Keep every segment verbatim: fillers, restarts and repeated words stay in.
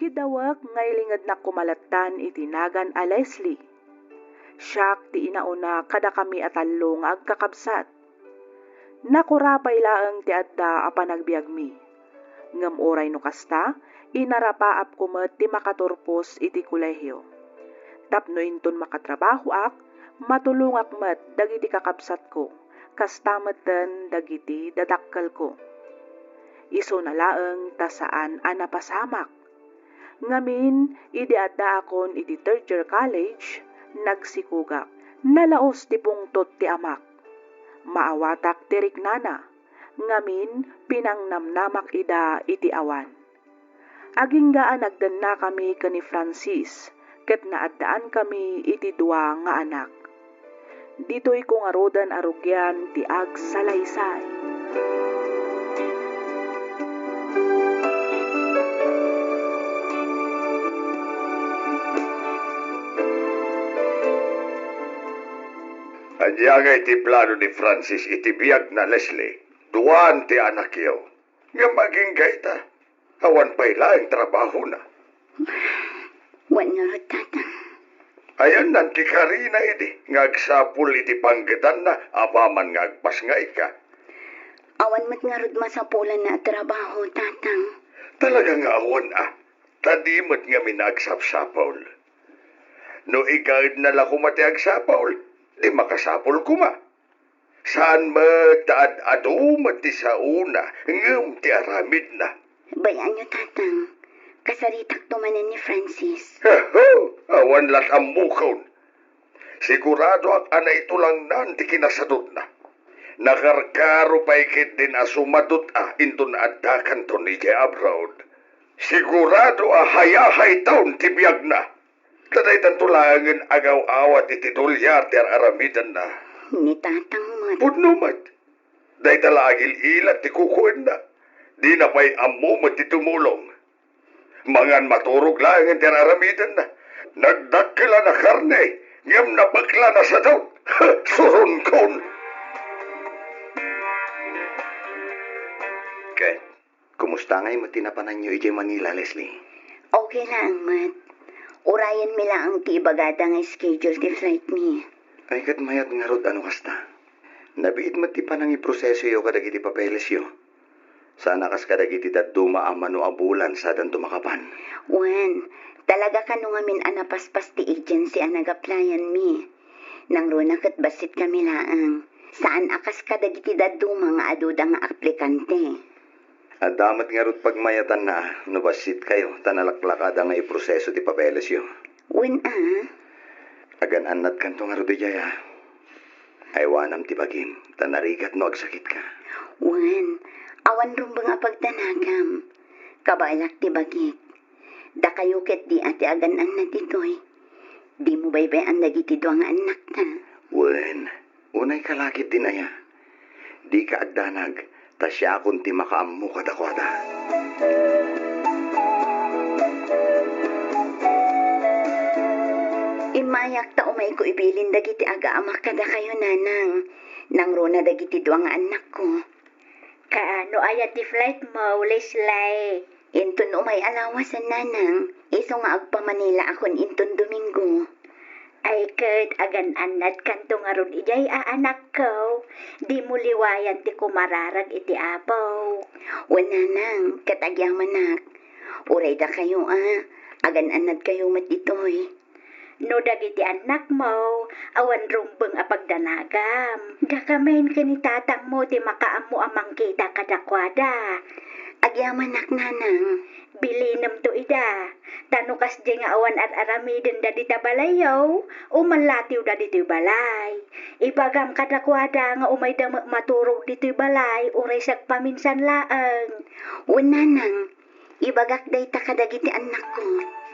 Dawek nga ilingednak koma lattan iti nagan a Leslie. Siak ti inauna kadakami a tallo nga agkakabsat. Nakurapay laeng ti adda a panagbiagmi. Ngem uray no kasta, inarapaapko met ti makaturpos iti kolehio. Tapno inton makatrabahoak, matulongak met dagiti kakabsatko, kasta metten dagiti dadakkelko. Isuna laeng ta saan a napasamak. Ngamin, idi addaakon iti third year college, nagsikogak. Nalaos ti pungtot ti amak. Maawatak ti riknana. Ngamin, pinangnamnamak ida iti awan. Agingga a nagdennakami ken ni Francis, ket naaddaankami iti dua nga anak. Ditoyko ngaruden a rugian ti agsalaysay. Ania ngay ti plano ni Francis iti biagna, Leslie? Duan ti anakyo. Ngem agingga ita, awan pay laeng trabahona. Wen ngarud, Tatang. Ayanna ti karina idi nga agsapul iti panggetanna apaman nga agpasngayka. Awan met ngarud masapulanna a trabaho, Tatang. Talaga nga awan a. Ta di met ngamin agsapsapul. No ikaedna la koma ti agsapul, di makasapul koma. Saan met ta ad-adu met ti saona ngem ti aramidna. Bay-anyo, Tatang. Kasaritakto manen ni Francis. Hehe! Awan lat' ammokon. Siguradoak a naitulangnan ti kinasadutna. Nakarkaro pay ketdin a sumadut a inton addakanton idiay abroad. Sigurado a hayahayton ti biagna. Ta daytanto laengen agaw-awat iti dolyar ti ar-aramidenna. Ni Tatang met. Pudno met. Dayta la agil-ilat ti kukuenna. Dina pay ammo met ti tumulong. Mangan maturog laengen ti ar-aramidenna. Nagdakkelan a karne, ngem napeklan a sadut. Suronkon! Ket, kumusta ngay met ti napananyo idiay Manila, Leslie? Okay laeng met. Urayenmi laeng ti ibagada nga schedule ti flight mi. Ay, ket mayat ngarud a no kasta. Nabiit met ti panangiprosesoyo kadagiti papelesyo. Saan a kas kadagiti dadduma a mano a bulan sadanto makapan. Wen, talaga kano ngamin a napaspas ti agency a nag-applyan mi. Nangruna ket bassit kami laeng. Saan a kas kadagiti dadduma nga aduda nga aplikante. Adda met ngarud pagmayatanna no bassit kayo ta nalaklakada nga iproseso ti papelesyo. Wen a. Agan-annadkanto ngarud idiay a. Aywanam ti bagim, ta narigat no agsakitka. Wen, awan rumbeng a pagdanagam. Kabaelak ti bagik. Dakayo ket di a ti agan-annad ditoy. Dimo baybay-an dagiti dua nga annakta. Wen, unay ka la ketdin aya. Dika agdanag, ta siakon ti makaammo kadakuada. Immayak ta umayko ibilin dagiti agaamak kadakayo, Nanang. Nangruna dagiti dua nga annakko. Kaano aya ti flight mo, Leslie? Inton umay a lawasen, Nanang, isu nga agpa-Manila akon inton Domingo. Ay ket agan-annadkanto ngarud idiay a, anakko, dimo liwayan ti kumararag iti Apo. Wen, Nanang, ket agyamanak. Uray dakayo a, agan-annadkayo met ditoy. No dagiti annakmo, awan rumbeng a pagdanagam. Dakamin ken ni tatangmo ti makaammo a mangkita kadakuada. Agyamanak, Nanang. Bilinemto ida. Ta no kasdiay nga awan ar-aramidenda dita balayyo, umalatiwda ditoy balay. Ibagam kadakuada nga umayda met maturog ditoy balay, uray sagpaminsan laeng. Wen, Nanang. Ibagak dayta kadagiti annakko.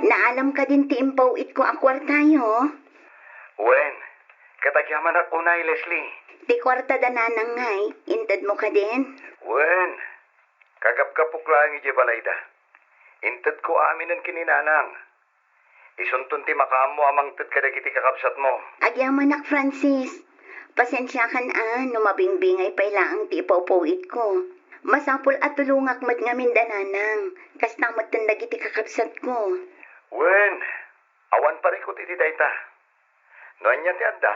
Naalam kadin ti impaw-itko a kuartayo? Wen, ket agyamanak unay, Leslie. Ti kuarta da Nanang ngay, intedmo kadin? Wen, Kagapgapok laeng idiay balayda. Intedko aminen ken ni Nanang. Isunton ti makaammo a mangted kadagiti kakabsatmo. Agyamanak, Francis. Pasensiakan a no mabingbingay pay laeng ti ipawpawitko. Masapul a tulongak met ngamin da Nanang, kasta metten dagiti kakabsatko. Wen, awan parikut iti dayta. No ania ti adda,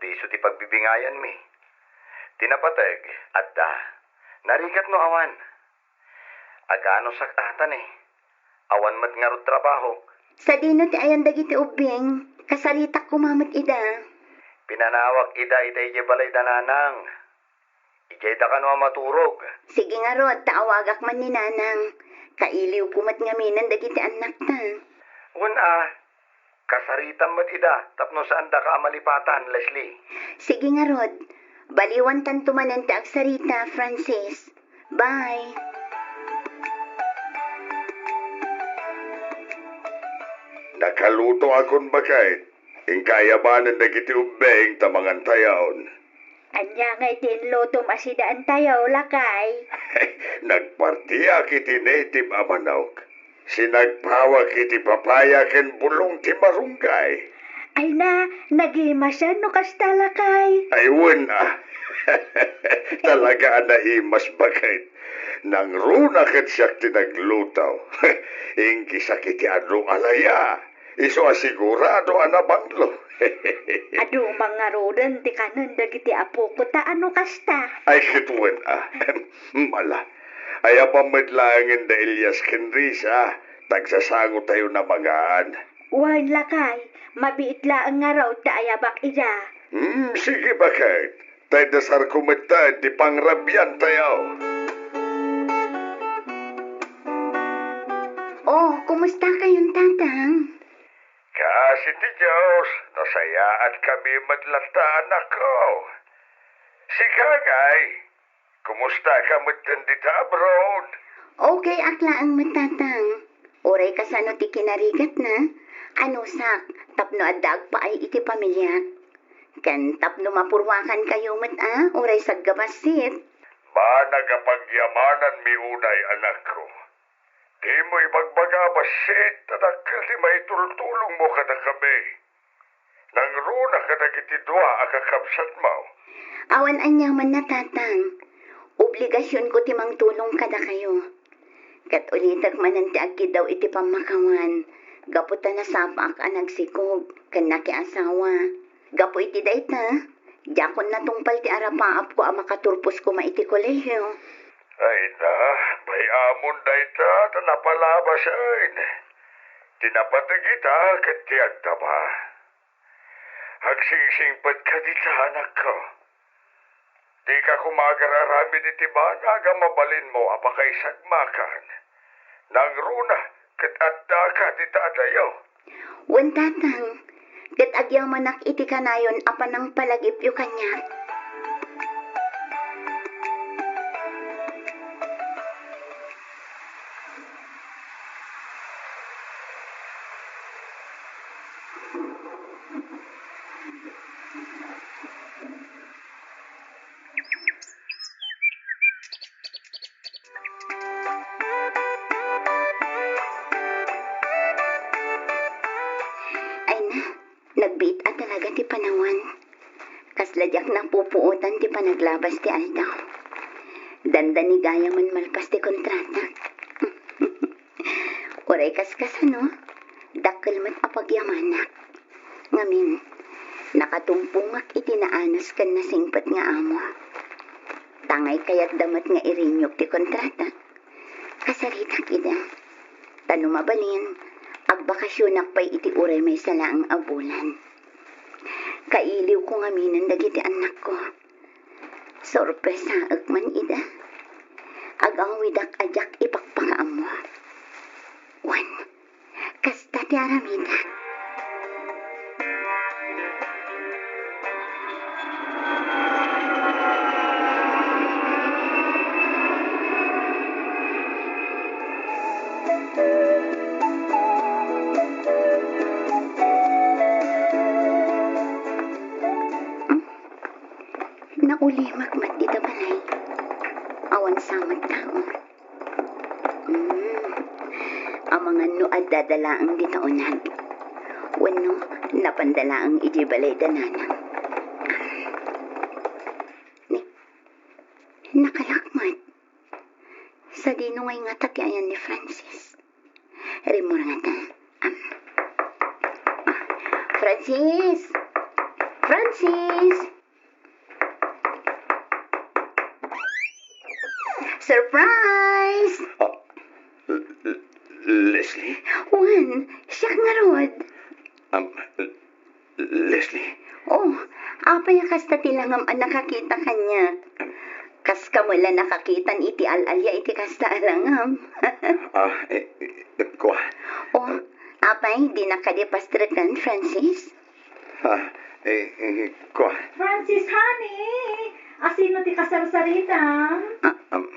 diso ti pagbibingayanmi. Ti napateg, adda. Narigat no awan. Aganusak ata ni. Awan met ngarud trabahok. Sadino ti ayan dagiti ubbing? Kasaritak koma met ida. Pinanawak ida ita idiay balayda Nanang. Idiay da kano a maturog. Sige ngarud, ta awagak man ni Nanang. Kailiwko met ngaminen dagiti annakta. Wen a, kasaritam met ida tapno saandaka a malipatan, Leslie. Sige ngarud, baliwantanto manen ti agsarita, Francis. Bye. Nakalutoakon, baket. Inka ayamanen dagiti ubbing ta mangantayon. Ania ngay ti inlutom a sidaantayo, lakay? Nagpartiak iti native a manok. Sinagpawak iti papaya ken bulong ti marunggay. Ay na, nagimasen no kasta, lakay. Ay, wen a. Talaga a naimas, baket. Nangruna ket siak ti nagluto. Inggisak iti adu a laya. Isu a sigurado a nabanglo. Adu man ngaruden ti kanen dagiti apoko ta ano kasta. Ay, ket wen a. Mala. Ayabam met laengen da Elias ken Risa, ta agsasangotayon a mangan. Wen, lakay, mabiit laeng ngarud ta ayabak ida. Hmm, sige, baket. Ta idasarko metten ti pangrabiantayo. Oh, kumusta kayon, Tatang? Kaasi ti Dios, nasayaatkami met latta, anakko. Sika ngay, kumusta ka metten dita abroad? Okay ak laeng met, Tatang. Uray kasano ti kinarigatna, anusak tapno adda agpaay iti pamiliak. Ken tapno mapurwakan kayo met a, uray saggabassit. Banag a pagyamananmi unay, anakko. Dimo ibagbaga a bassit ta dakkel ti maitultulongmo kadakami. Nangruna kadagiti dua a kakabsatmo. Awan aniamanna, Tatang. Obligasionko ti mangtulong kadakayo. Ket ulitek manen ti agkiddaw iti pammakawan, gapu ta nasapaak a nagsikog ken nakiasawa. Gapu iti dayta, diakon natungpal ti arapaapko a makaturpos koma iti kolehio. Ay na, bay-amon dayta ta napalabasen. Ti napateg ita ket ti agtaba. Agsingsingpet ka dita, anakko. Dika koma agar-aramid iti banag a mabalinmo a pakaisagmakan. Nangruna ket addaka dita adayo. Wen, Tatang, ket agyamanak iti kanayon a panangpalagipyo kaniak. Ay na, nagbiit a talaga ti panawan. Kasla diak napupuotan ti panaglabas ti aldaw. Dandani gayam a malpas ti kontratak. Uray kaskasano, dakkel met a pagyamanak. Ngamin, nakatumpongak iti naanus ken nasingpet nga amo. Tangay kayatda met nga irinyok ti kontrata. Kasaritak ida. Ta no mabalin, agbakasionak pay iti uray maysa laeng a bulan. Kailiwko ngaminen dagiti annakko. Sorpresaek man ida. Agawidak a diak ipakpakaammo. Wen, kasta ti aramidak. Naulimek met dita balay. Awan sa met tao. Mm. Amangan no adda da laeng dita uneg. Wenno, napanda laeng idiay balay da nanang. Ni, nakalak met. Sadino ngay ngata ti ayan ni Francis? Rimmuar ngata. Am. Ah, Francis! Francis! Surprise! Ah, L-, L-, Leslie? Wen, siak ngarud. Um, L-, Leslie? Oh, apay a kasta ti langam a nakakita kaniak? Kaskam la nakakitam iti al-alia iti kasta a langam. Ah, eh, eh, kua. Oh, apay, dinak kadi pastreken, Francis? Ah, eh, eh, kua. Francis, honey! Asino ti kasarsaritam? Ah, um,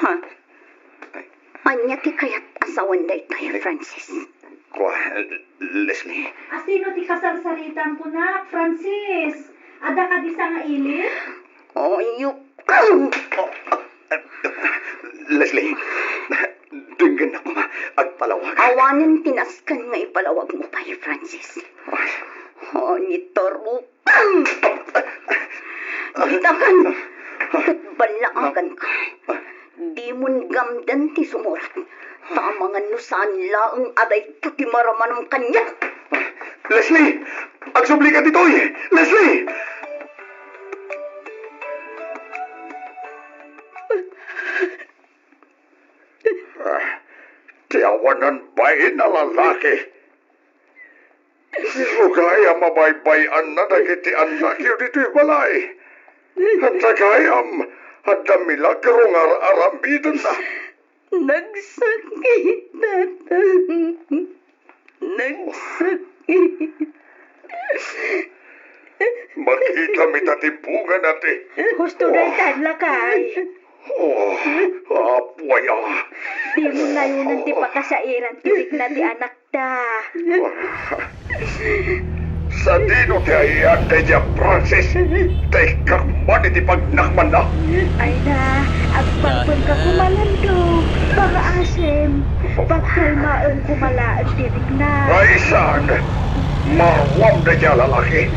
ha? Ania ti kayat a sawen daytoy, Francis? Kua, Leslie. Asino ti kasarsaritam, kunak, Francis? Adda kadi sangaili? Ayup. Leslie, denggennak koma, agpalawag. Awanen ti nasken nga ipalawagmo pay, Francis. Ay. Ay, ni Toruk. Bitakan! Ket ballaaganka. Dimon gamden ti sumurat. Ta amangan no saan laeng a dayta ti maramanam kaniak. Leslie! Agsublika ditoy! Leslie! Ah, ti awanan bain a lalaki. Isu gayam a baybay-anna dagiti annakyo ditoy balay. Ania gayam, adda milagro nga ar-aramidenna. Nagsakit, Tata. Nagsakit. Makitam ita ti bungana ti. Husto daytan, lakay. Oh, apuy, ah. Dimo nayonen ti pakasairan ti rikna ti anakta. Sadino ti ayan daydiay a Francis? Dayta man iti pagnakmanna. Ay na, agpalpelka koma, Lando. Para asim, pagkalmaen koma laeng ti rikna. Ay, saan? Maawam daydiay a lalaki.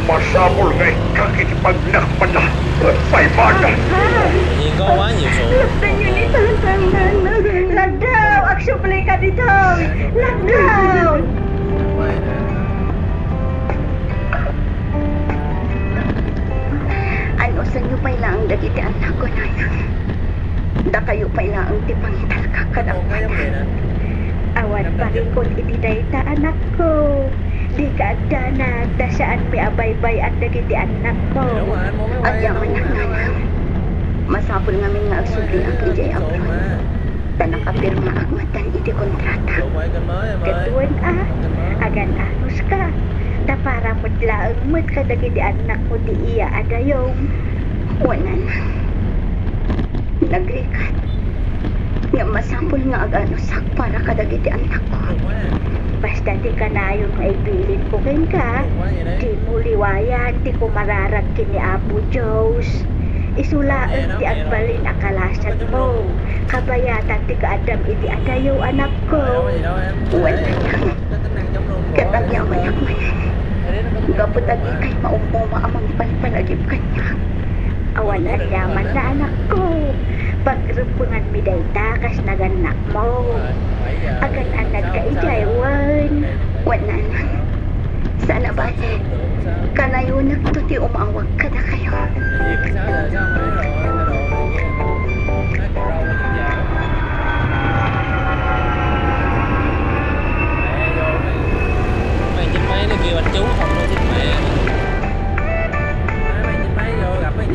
Masapul nga ikkak iti pagnakmanna. Payman! Ikaw, ah, Yusuf. Lapdanyo ni Tatang Nanang. Lagdaw! Agsublika ditoy! Lagdaw! Anusanyo pay laeng dagiti annakko, Nanang. Dakayo pay laeng ti pangitalka kadakuada. Awan parikut iti dayta, anakko. Dika agdanag ta saanmi a baybay-an dagiti annakmo. Agyamanak, Nanang. Masapul ngamin nga agsubliak idiay abroad. Ta nakapirmaak metten iti kontrata. Ket wen a, agan-anuska. Ta para met laeng met kadagiti annakmo ti iya a dayum. Wen, Nanang. Nagrigat nga masapul nga aganusak para kadagiti annakko. Basta ti kanayon nga ibilin ko kenka, dimo liwayan ti kumararag ken ni Apo Dios. Isu laeng ti agbalin a kalasagmo, kabayatan ti kaaddam iti adayo, anakko. Wen, ket agyamanak manen, gapu dagiti maumuma a mangpalpalagip kaniak. Awan aniamanna, anakko. Pagrempenganmi dayta kas nagannakmo. Agan-annadka idiay wen. Wen, Nanang. Saan a bale, kanayonakto ti umawag kadakayo.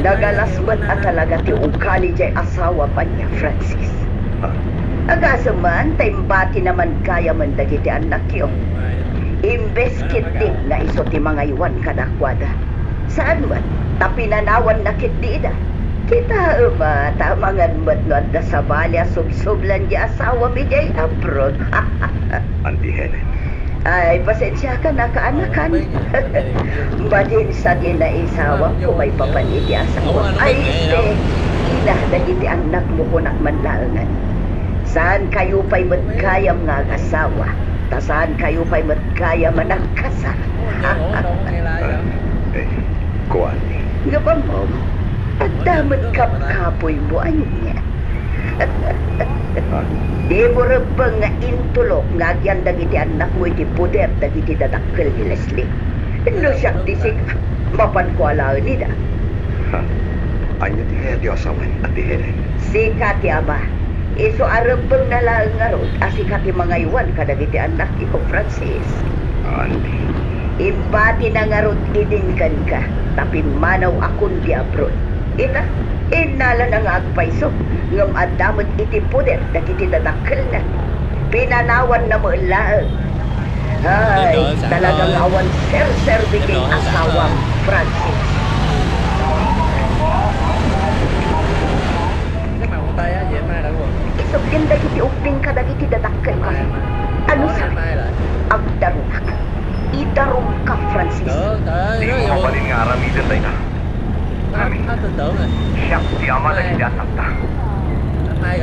Nagalas met a talaga ti ugali diay asawa pay ni Francis. Agasem man ta imbatina man gayamen dagiti annakyo. Imbes ketdi nga isu ti mangaywan kadakuada. Saan met, ta pinanawanna ketdi ida. Kitaem a, ta amangan met no adda sabali a subsublan diay asawam idiay abroad. Auntie Helen, Ay, pasensiakan a kaanakan. Badin sadin a isawak ko maipapan iti asawa. Ay, pe, ina dagiti annakmo kunak man laengen. Saan kayo pay met gayam nga agasawa, ta saan kayo pay met gayam a nagkasar. Eh, kuan. Ngem ammom, adda met kapkapoymo ania. Dimo rebbeng nga intulok nga agyan dagiti annakmo iti poder dagiti dadakkel ni Leslie. No siak ti sika, mapanko alaen ida. Ha? Ania ti kayatyo a sawen, Ate Helen? Sika ti ama. Isu a rebbengna laeng ngarud a sika ti mangaywan kadagiti annakyo, Francis. Andi. Imbatina ngarud idin kenka, ta pimmanaw a kundi abroad. Ita, innalana nga agpayso, ngem adda met iti poder dagiti dadakkelna. Pinanawanna met laeng. Ay, talaga nga awan serserbi ti asawam, Francis. Isublim dagiti ubbing kadagiti dadakkelko. Ano sa? Agdarumka. Idarumka, Francis. Dimo mabalin nga aramiden dayta. Amin. Siak ti ama dagiti annakta.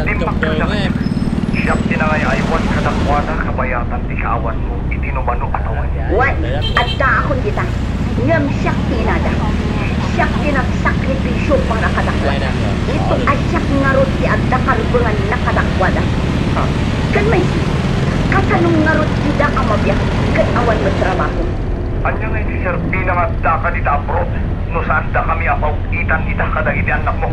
Dimmakkel dagiti. Siak ti nangay-aywan kadakuada kabayatan ti kaawanmo iti numano a tawen. Wen, addaakon dita. Ngem siak ti inada. Siak ti nagsakripisio para kadakuada. Isu a siak ngarud ti adda karbenganna kadakuada. Ken maysa, kasano ngarud ida a mabiag ket awan met trabaho? Ania ngay ti serbina nga addaka dita abroad no saandakami a paw-itan ita kadagiti annakmo?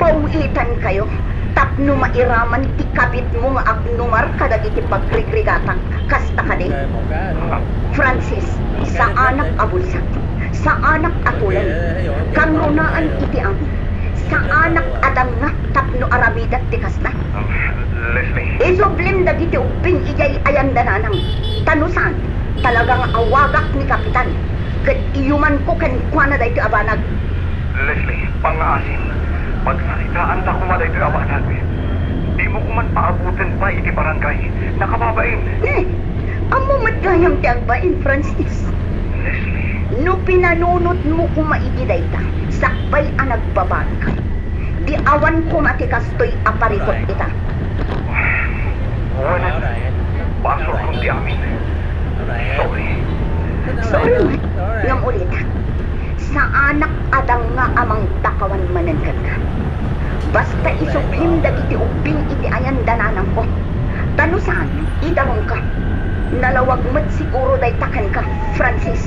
Paw-itankayo tapno mairaman ti kabitmo nga agnumar kadagiti pagrigrigatang, kasta kadi? Francis, saanak a bulsak, saanak a tuleng, kangrunaan iti amin, saanak a dangngak tapno aramidak ti kasta. Leslie. Isublim dagiti ubbing idiay ayanda nanang, ta no saan, talaga nga awagak ni Kapitan, ket iyumanko kenkuana daytoy a banag. Leslie, pangngaasim, pagsaritaanta koma daytoy a banag. Dimo koman paaboten pay iti barangay. Nakababain. Ne, ammo met gayam ti agbain, Francis. Leslie. No pinanunotmo koma iti dayta, sakbay a nagbabain ka. Di awan koma ti kastoy a parikut ita. Wen, basolkon ti amin. Sorry. Sorry met, ngem ulitak. Saanak a dangngak a mangdakawan manen kenka. Basta isublim dagiti ubbing iti ayanda nanangko. Ta no saan, idarumka. Nalawag met siguro dayta kenka, Francis.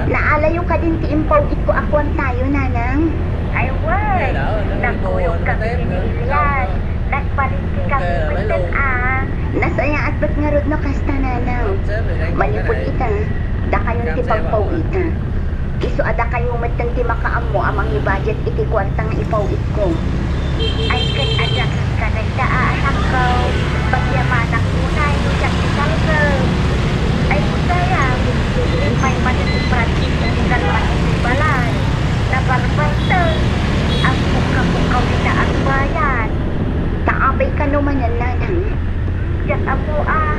Naalayo kadin ti impaw-itko a kuartayo, nanang? Ay, wen. Nagkuyogkami ni Lilian. Nagpalengkekami metten a. Nasayaat met ngarud no kasta, nanang. Manipud ita, dakayon ti pagpaw-ita. Isu a dakayo metten ti makaammo a mangi-budget iti kuarta nga ipaw-itko. Ay, ket adda kenka dayta a anakko, pagyamanak unay no diak ti salsel. Ay, gayam, immay manen ni Francis iti kalman iti balay. Nabarbartek, agpukkaw-pukkaw dita agbayad. Ta apay kano manen, nanang? Diak ammo a,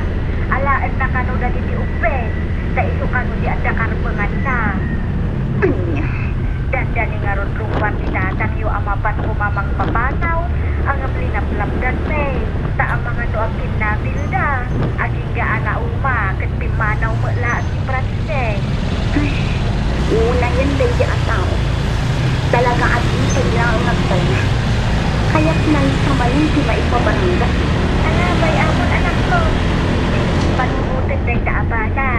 alaenna kano dagiti ubbing, ta isu kano ti adda karbenganna. Ania? Dandani ngarud rungbat ti tatangyo a mapan koma mangpapanaw, ngem linaplapdanmi, ta amangan no agkinnabilda, agingga a nauma ket pimmanaw met laeng ni Francis. Ay, unayen daydi a tao. Talaga a di kailangan agtalna. Kayatnan sa manen ti maipabarangay. Ala, bay-amon, anakko. Panunotek dayta a bana.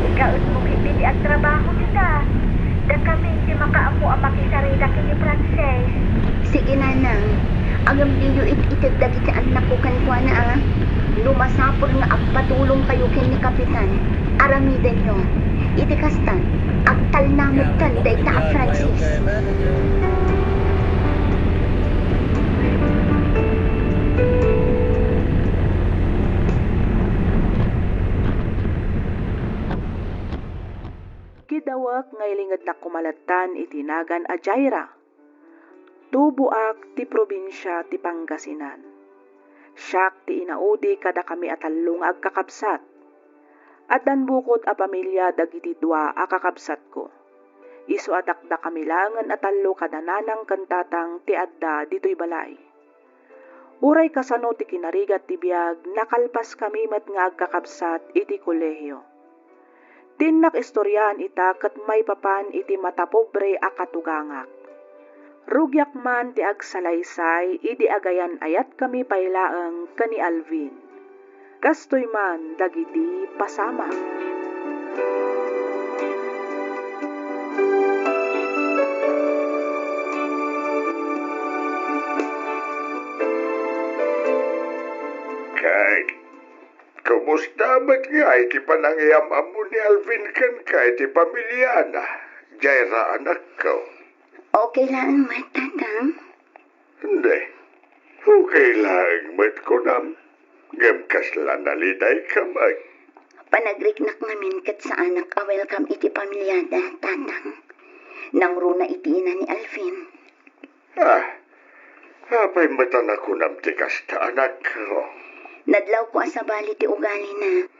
Ikaw, ismo ketdi ti agtrabaho dita. Dakami ti makaammo a makisarita ken ni Francis. Sige, nanang. Ngem diyo it-ited dagiti annakko kenkuana, a. No masapul nga agpatulongkayo ken ni Kapitan, aramidenyo. Iti kasta, agtalna metten dayta a Francis. Kidawek nga ilingednak koma lattan iti nagan a Jaira. Tuboak ti probinsia ti Pangasinan. Siak ti inaudi kadakami a tallo nga agkakabsat. Addan bukod a pamilia dagiti dua a kakabsatko. Isu a dakdakami laengen a tallo kada nanang ken tatang ti adda ditoy balay. Uray kasano ti kinarigat ti biag, nakalpaskami met nga agkakabsat iti kolehio. Dinak istoriaan ita ket maipapan iti matapobre a katugangak. Rugiak man ti agsalaysay idi agayan-ayatkami pay laeng ken ni Alvin. Kastoy man dagiti pasamak. Ket kumusta met ngay ti panangiyam-ammo ni Alvin kenka iti pamiliana, Jaira, anakko? Okay laeng met, Tatang. Indi. Okay laeng met kunam. Ngem kasla nalidayka met. Panagriknak ngamin ket saanak a welcome iti pamiliada, Tatang. Nangruna iti ina ni Alvin. Ah, apay met a nakunam ti kasta, anakko? Nadlawko a sabali ti ugalina.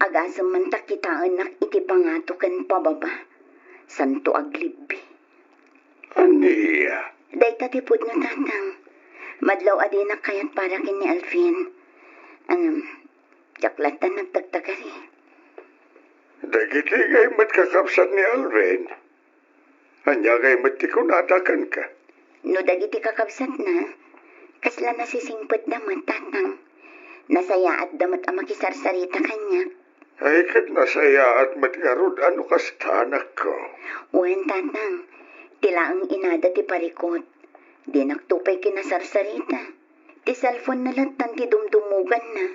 Agasem man ta kitaennak iti pangato ken pababa. Santo aglibbi. Ania? Dayta ti pudno, Tatang. Madlaw a dinak kayat para ken ni Alvin. Ngem, diak latta nagtagtagari. Dagiti ngay met kakabsat ni Alvin. Ania ngay met ti kunada kenka? No dagiti kakabsatna, kasla nasisingpetda met, Tatang. Nasayaatda met a makisarsarita kaniak. Ay, ket nasayaat met ngarud a no kasta, anakko. Wen, Tatang. Ti laeng inada ti parikut. Dinakto pay kinasarsarita. Ti cellphone-na lattan ti dumdumuganna.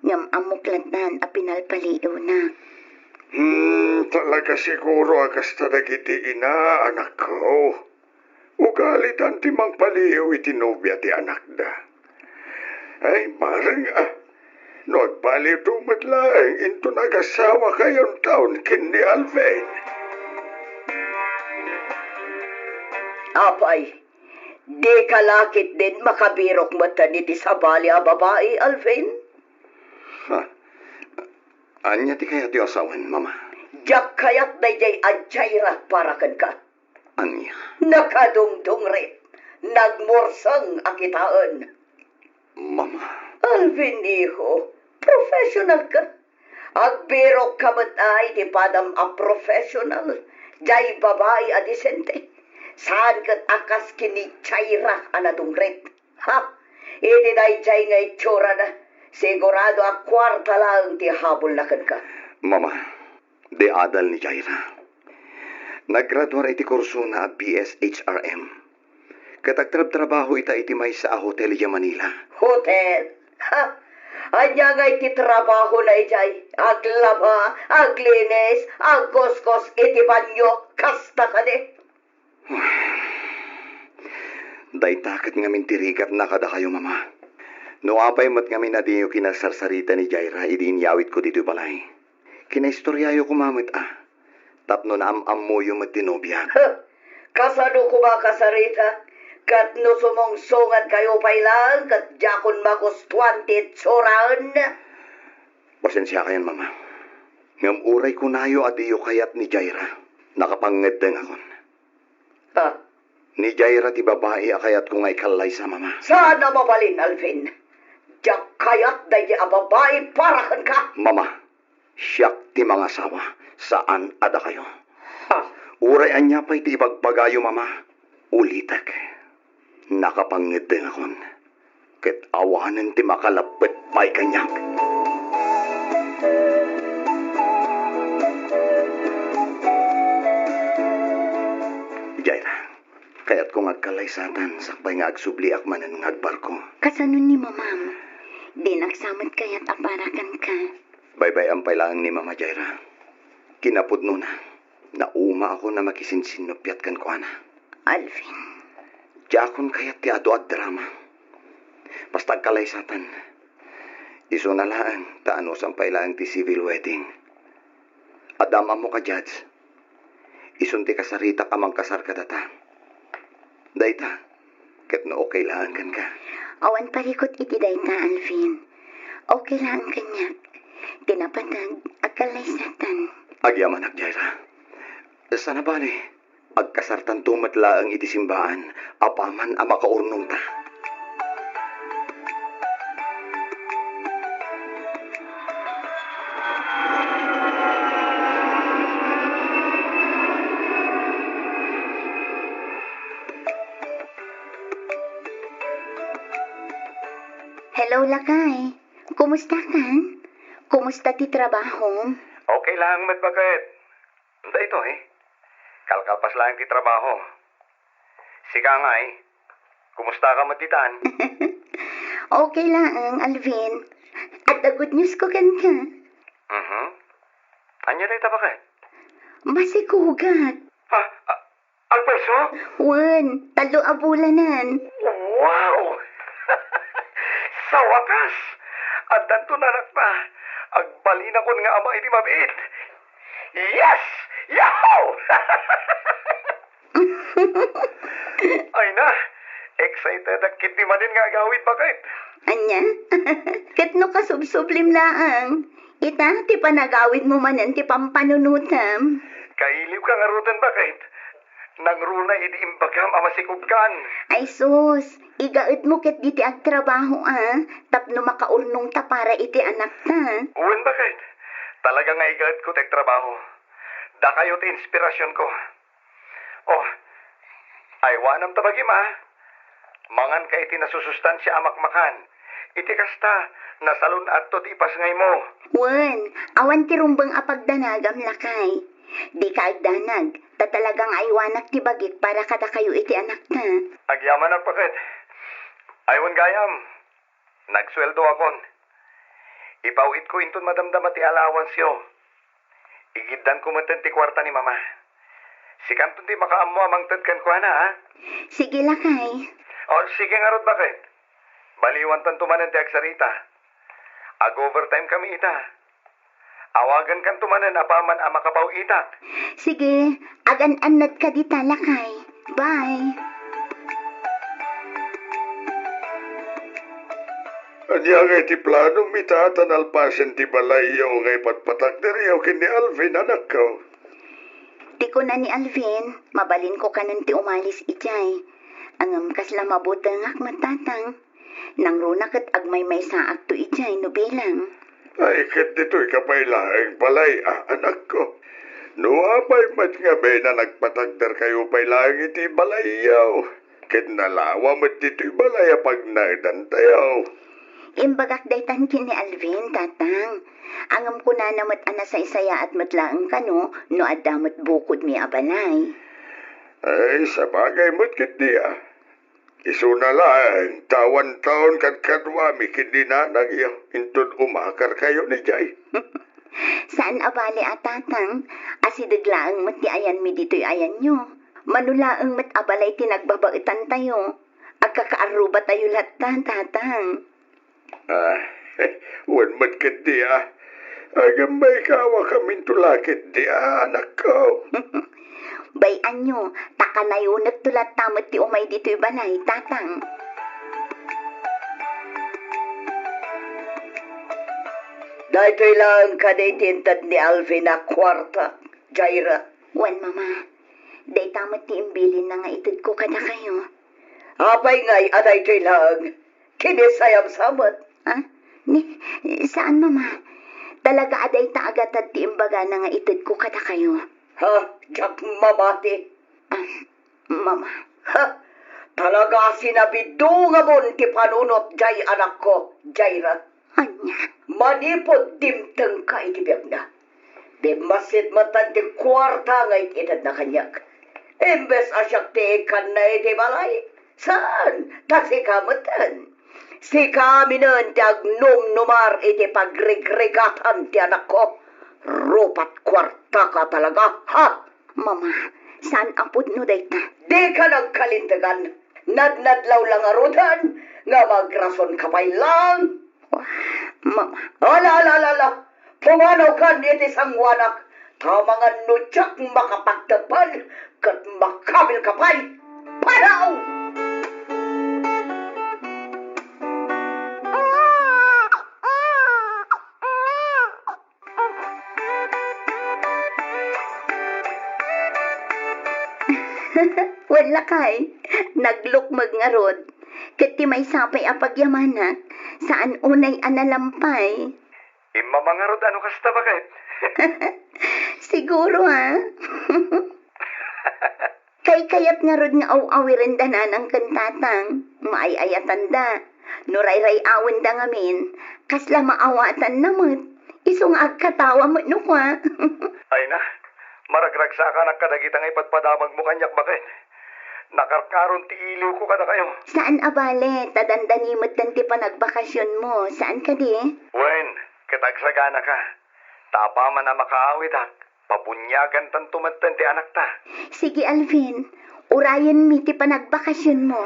Ngem ammok lattan a pinalpaliiwna. Hmm, talaga siguro a kasta dagiti ina, anakko. Ugalidan ti mangpaliiw iti nobia ti anakda. Ay, mareng, ah, no agbaliwto met laeng inton agasawa kayonton ken ni Alvin. Apay, dika la ketdin makabirok metten iti sabali a babai, Alvin? Ha? Ania ti kayatyo a sawen, Mama? Diak kayat daydiay a Jaira para kenka. Ania? Nakadungdungrit, nagmurseng a kitaen. Mama. Alvin, iho, professional ka. Agbirokka met iti padam a professional. Diay babai a disente. Saan ket a kas ken ni Jaira a nadungrit. Ha? Iti daydiay nga itsurana, sigurado a kuarta laeng ti habulna kenka. Mama, di adal ni Jaira. Naggraduar iti kursona a B S H R M. Ket agtrabtrabaho ita iti maysa a hotel idiay Manila. Hotel? Ha? Ania ngay ti trabahona idiay? Aglaba, aglinis, agkuskos iti banio, kasta kadi? Dayta ket ngamin ti rigatna kadakayo, Mama. No apay met ngamin a diyo kinasarsarita ni Jaira idi inyawidko ditoy balay, kinaistoriayo koma met a, tapno naam-ammoyo met ti nobiak. Huh! Kasano koma kasarita? Ket no sumungsongankayo pay laeng ket diakon magustuan ti itsuraen. Pasensiakayon, Mama. Ngem uray kunayo a diyo kayat ni Jaira, nakapangngeddengakon. Ah. Ni Jaira ti babai a kayatko nga ikallaysa, Mama. Saan a mabalin, Alvin. Diak kayat daydi a babai para kenka. Mama, siak ti mangasawa, saan a dakayo. Ha? Uray ania pay ti ibagbagayo, Mama, ulitek. Nakapangngeddengakon. Ket awanen ti makalappet pay kaniak. Jaira, kayatko nga agkallaysatan sakbay nga agsubliak manen nga agbarko. Kasano ni Mamam? Dinak sa met kayat a para kenka. Baybay-am pay laeng ni Mama, Jaira. Kinapudnona, naumaakon a makisinsinnuppiat kenkuana. Alvin. Diakon kayat ti adu a drama. Basta agkallaysatan. Isuna laeng ta anusan pay laeng ti civil wedding. Adda am-ammok a judge. Isun ti kasaritak a mangkasar kadata. Dayta, Ket no okay laeng kenka? Awan parikut iti dayta, Alvin. Okay laeng kaniak. Ti napateg, agkallaysatan. Agyamanak, Jaira. Sana bale, agkasartanto met laeng iti simbaan apaman a makaurnongta. Hello, lakay. Kumusta kan? Kumusta ti trabaho? Okay lang met, baket. Daytoy, kalkalpas laeng ti trabaho. Sika ngay, kumusta ka met ditan? Okay laeng, Alvin. Adda good news ko kenka. Mhm. Ania dayta, baket? Masikugat. Ha? A-, agpayso? Wen, tallo a bulanen. Wow! Sa wakas, addanto anakta. Agbalinakon nga ama iti mabiit. Yes! Yahoo! Ay na, excited ak ketdi manen nga agawid, baket. Ania? Ket no kasubsublim laeng, ita ti panagawidmo manen ti pampanunotam. Kailibka ngaruden, baket. Nangruna idi imbagam a masikogkan. Ay sus, igaedmo ketdi ti agtrabaho a, tapno makaurnongta para iti anakta. Wen, baket. Talaga nga igaedko ti agtrabaho. Dakayo ti inspirasionko. Oh, aywanam ta bagim a. Manganka iti nasusustansia a makmakan. Iti kasta, nasalun-atto ti ipasngaymo. Wen, awan ti rumbeng a pagdanagam, lakay. Dika agdanag, ta talaga nga aywanak ti bagik para kadakayo iti anakta. Agyamanak, baket. Ay wen gayam, nagsueldoakon. Ipaw-itko inton madamdama ti allowanceyo. Igiddanko metten ti kuarta ni Mama. Sikanton ti makaammo a mangted kenkuana, ha? Sige, lakay. O, sige ngarud, baket. Baliwantanto manen ti agsarita. Ag-overtime kami ita. Awagankanto manen apaman a makapaw-itak. Sige, agan-annadka dita, lakay. Bye. Ania ngay ti planom ita ta nalpasen ti balayyo nga ipatpatakderyo ken ni Alvin, anakko? Ti kuna ni Alvin, mabalinko kanon ti umalis idiay. Ngem kasla mabutengak met, Tatang. Nangruna ket agmaymaysaakto idiay no bilang. Ay, ket ditoyka pay laeng balay a, anakko. No apay met ngamin a nagpatakderkayo pay laeng iti balayyo, ket nalawa met ditoy balay a pagnaedantayo. Imbagak daytan ken ni Alvin, Tatang. Ngem kunana met a nasaysayaat met laeng kano no adda met bukodmi a balay. Ay, sabagay met ketdi a. Isuna laeng ta awan taon kadkaduami ken ni nanangyo inton umakarkayon idiay. Saan a bale a, Tatang, asideg laeng met ti ayanmi ditoy ayanyo. Mano laeng met a balay ti nagbabaetantayo. Agkakaarrubatayo latta, Tatang. Ah, wen met ketdi a. Agmaykawa kaminto la ketdi a, anakko. Bay-anyo, ta kanayonekto latta met ti umay ditoy balay, Tatang. Daytoy laeng kadi ti inted ni Alvin a kuarta, Jaira. Wen, Mama. Dayta met ti imbilinna nga itedko kadakayo. Apay ngay a daytoy laeng? Kinisayam sa met. Ah? Ni, saan, Mama. Talaga a dayta a gatad ti imbagana nga itedko kadakayo. Ha? Diak mamati. Ah, Mama. Ha? Talaga a sinabidungamon ti panunot diay anakko, Jaira. Ania? Manipud dimtengka iti biagna, bimmassit met ti kuarta nga it-itedna kaniak. Imbes a siak ti ikkanna iti balay, saan, ta sika metten. Sika aminen ti agnumnumar iti pagrigrigatan ti anakko. Rupat kuartaka talaga, ha? Mama, saan a pudno dayta. Dika nagkalintegan. Nadnadlaw la ngaruden nga magrasonka pay laeng. Mama. Ala, ala, ala, ala. Pumanawkan iti sangoanak. Ta amangan no diak makapagteppel ket makabilka pay. Panaw! Wen lakay, naglukmeg ngarud. Ket ti maysa pay a pagyamanak, saan unay a nalampay. Immama ngarud a no kasta, baket? Siguro, a. Kaykayat ngarud nga aw-awiren da nanang ken tatang, maay-ayatanda. No rayray-awenda ngamin, kasla maawatanna met. Isu nga agkatawa met no kua. Ay na, maragragsakanak kadagita nga ipadpadamagmo kaniak, baket. Nakarkaron ti iliwko kadakayo. Saan a bale, ta dandani metten ti panagbakasionmo, saan kadi? Wen, ket agsaganaka. Ta apaman a makaawidak, pabuniagantanto metten ti anakta. Sige, Alvin, urayenmi ti panagbakasionmo.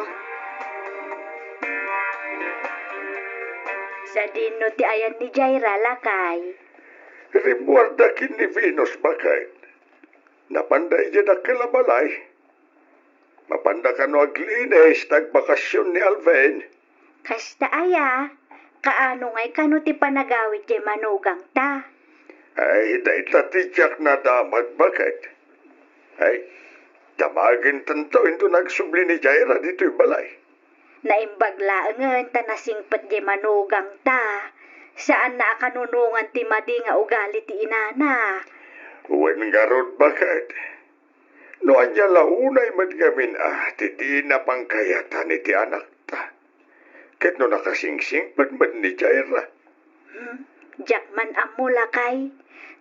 Sadino ti ayan ni Jaira, lakay? Rimmuarda ken ni Venus, baket. Napanda idiay dakkel a balay. Mapanda kano aglinis ta agbakasion ni Alvin. Kasta aya, kaano ngay kano ti panagawid diay manugangta? Ay, dayta ti diak nadamag, baket. Ay, damagentanto inton agsubli ni Jaira ditoy balay. Naimbag laengen ta nasingpet diay manugangta. Saanna a kanunongan ti madi nga ugali ti inana. Wen ngarud, baket. No ania la unay met ngamin a ti dina pangkayatan iti anakta. Ket no nakasingsingpet met ni Jaira. Hmm, diak man ammo, lakay.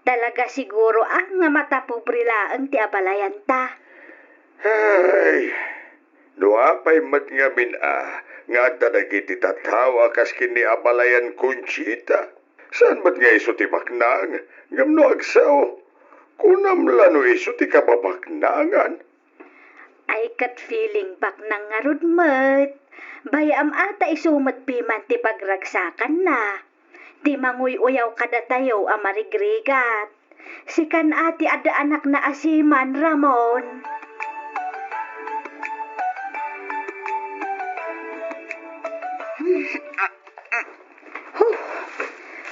Talaga siguro a nga matapobre laeng ti abalayanta. Ay, no apay met ngamin a nga adda dagiti tattao a kas ken ni abalayan Conchita. Saan met nga isu ti baknang, ngem no agsao, kunam la no isu ti kababaknangan. Ay, ket feeling baknang ngarud met. Bay-am a ta isu met piman ti pagragsakanna. Ti manguy-uyaw kadatayo a marigrigat. Sikan a ti adda anakna a siman, Ramon. Huh!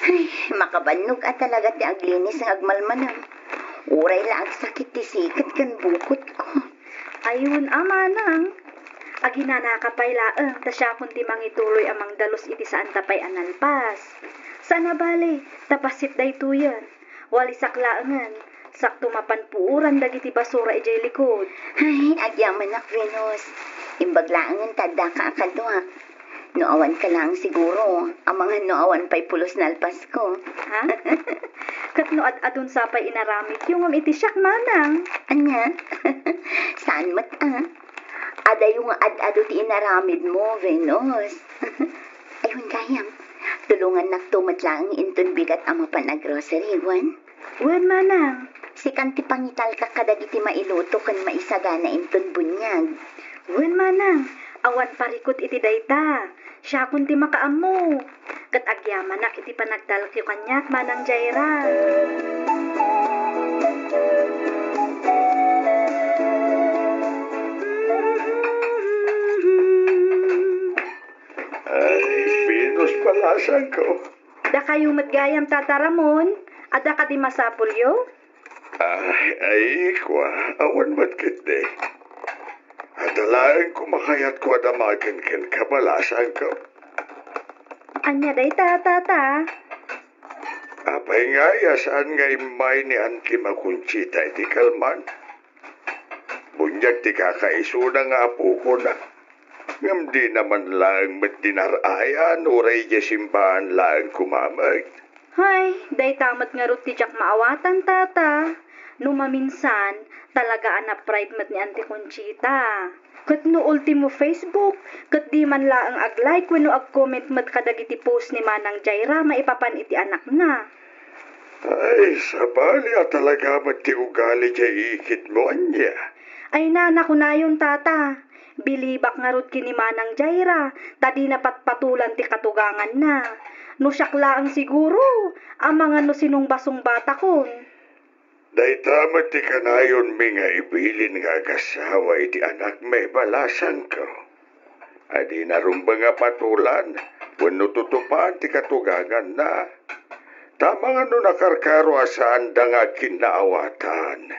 Ay, makabannog a talaga ti aglinis nga agmalmanam. Uray la agsakit ti siket ken bukotko. Ay, wen a, manang. Aginanaka pay laeng, ta siakon ti mangituloy a mangdalus iti saanta pay a nalpas. Saan a bale, ta bassit daytoyen. Walisak laengen, sakto mapan puoran dagiti basura idiay likod. Ay, agyamanak, Venus. Imbag laengen ta addaka a kaduak. No awan ka laeng siguro, amangan no awan pay pulos nalpasko. Ha? Ket no ad-adun sa pay inaramidyo ngem iti siak, manang? Ania? Saan met a? Adayo nga ad-adu ti inaramidmo, Venus. Ay, wen gayam, tulongannakto met laeng inton bigat a mapan a grocery, wen? Wen, manang. Sikan ti pangitalka kadagiti mailuto ken maisagana inton buniag. Wen, manang. Awan parikut iti dayta. Siakon ti makaammo. Ket agyamanak iti panagtalkyo kaniak, Manang Jaira. Ay, Venus, balasangko. Dakayo met gayam, Tata Ramon, adda kadi masapulyo? Ay, ay, kua, awan met ketdi. Adda laeng kumakayatko a damagen kenka, balasangko. Ania dayta, Tata? Apay ngay a saan nga immay ni Auntie Conchita iti kalman? Buniag ti kakaisuna nga apokona. Ngem dina man laeng met dinar-ayan, uray idiay simbaan laeng koma met. Hay, dayta met ngarud ti diak maawatan, Tata. No maminsan, talaga a na-pride met ni Auntie Conchita. Ket no ultimo Facebook, ket di man laeng ag-like wenno ag-comment met kadagiti post ni Manang Jaira maipapan iti anakna. Ay, sabali a talaga met ti ugali diay ikitmo, ania? Ay, nana, kunayon, Tata. Bilibak ngarud ken ni Manang Jaira, ta dina patpatulan ti katuganganna. No siak laeng siguro, amangan no sinungsungbatakon. Dayta met ti kanayonmi nga ibilin nga agasawa iti anakmi, balasangko. A dina rumbeng a patulan wenno tutupaen ti katuganganna. Ta amangan no nakarkaro a saanda nga agkinnaawatan.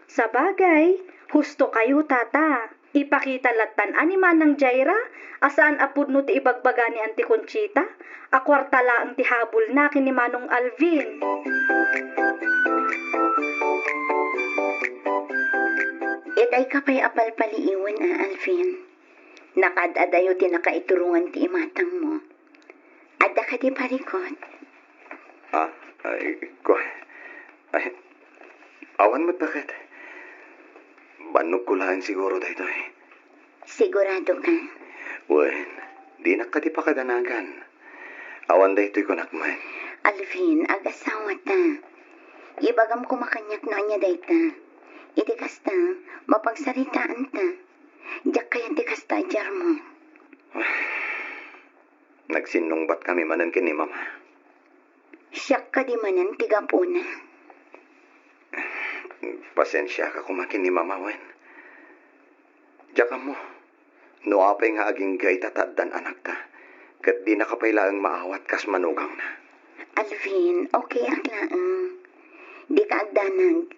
Sabagay, Husto kayo, tata. Ipakita lattan a ni Manang Jaira a saan a pudno ti ibagbaga ni Auntie Conchita a kuarta laeng ti habulna ken ni Manong Alvin. Itay ka pay a palpaliiwen a, Alvin. Nakaad-adayo ti nakaiturongan ti imatangmo. Adda kadi parikut? Ah, ay, ko, ay, awan met, baket. Bannogko laeng siguro daytoy. Sigurado ka? Wen, dinak kadi pakadanagan. Awan daytoy kunak met. Alvin, agasawata. Ibagam koma kaniak no ania dayta. Iti kasta, mapagsaritaanta. Diak kayat ti kasta a diarmo. Nagsinnungbat kami manen ken ni Mama. Siak kadi manen ti gapuna. Pasensiaka koma ken ni Mama, wen. Diak ammo no apay nga agingga ita ta addan anakta, ket dinaka pay laeng maawat kas manugangna. Alvin, okay ak laeng. Dika agdanag,